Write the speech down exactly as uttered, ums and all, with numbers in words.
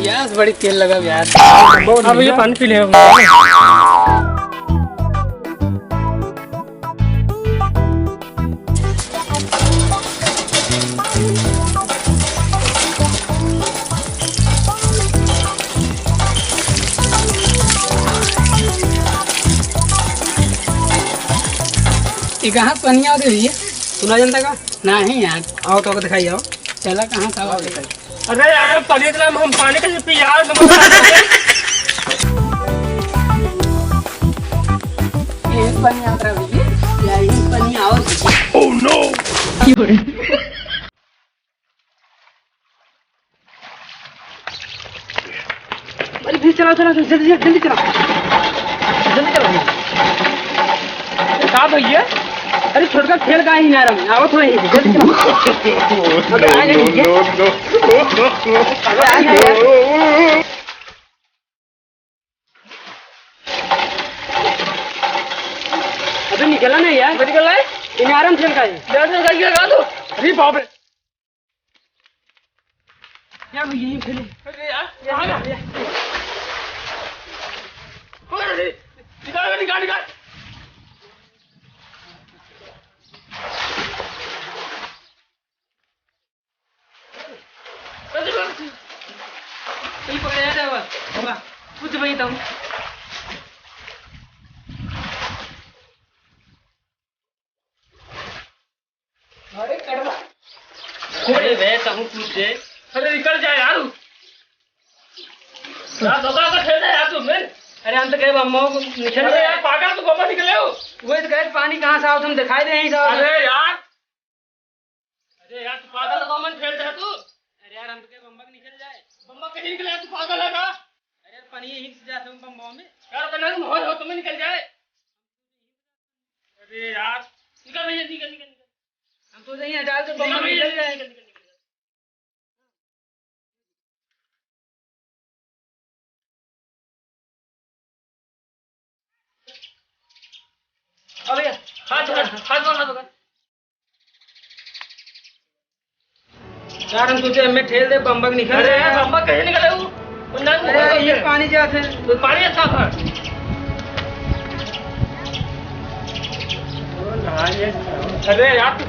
प्यास बड़ी तेल लगा यार। अब ये पानी पी ले। ये कहाँ से पानी आवत है भैया? तू ना जानता का? नहीं यार। आओ तो दिखाई आओ। चला कहाँ से आवत है? अरे यार, पानी इतना, हम पानी कैसे पी यार? ये पानी आवत रहा भैया, या ये पानी आवत है। Oh no! अरे फिर चलाओ, चलाओ, चलाओ, जल्दी, जल्दी, जल्दी चलाओ, जल्दी चलाओ। का भैया? अरे छोटका खेल का ही ना रहा, आवत हो यहीं, जल्दी चलाओ। अबे आ गए भैया। अबे आ गए यार। अबे निकला ना यार। अबे निकल रहा है? इन्हें आराम से लगा है। यार, तो गाड़ी लगा दो। अरे बाप रे। क्या भैया, ये खेलो। अरे यार, कहाँ गया? अरे, निकाल, निकाल, निकाल। चल, पकड़े, आ जा, बाबा। बाबा, कुछ भाई तुम। अरे, कड़वा। अरे, बे, तहूँ कुछ दे। अरे, निकल जा यार। यार, धोखा का खेल है यार तुम, हैं? अरे, हम तो कहे, बम्मा को निकल अरे जा। यार, पागल, तू बम्मा निकले हो? वही तो कहे, पानी कहाँ से आओ, तुम दिखाई दे यहीं से आओ। अरे यार। अरे यार, तू पागल, कौन खेल रहा तू? अरे यार, हम तो कहे बम्बक निकल जाए। बम्बक कहीं निकल जाए, तू पागल है का? अरे यार, पानी यहीं से जाते हैं बम्बा में। यार, तो ना तुम हो, हो, तुम्हें निकल जाए। अरे यार, निकल भैया, निकल, निकल, निकल। हम तो यहीं हटा दे, निकल बम्बा भैया, निकल जाए। निकल, निकल, निकल। अब भैया, हाथ पकड़, हाथ पकड़, हाथ पकड़। यार, हम सोचे हमें ठेल दे, बम्बक निकल अरे जाए। यार, बम्बक कहीं निकले वो? वो ना अरे, निकले। ये पानी जाते हैं। तो पानी अच्छा था। अरे यार, तू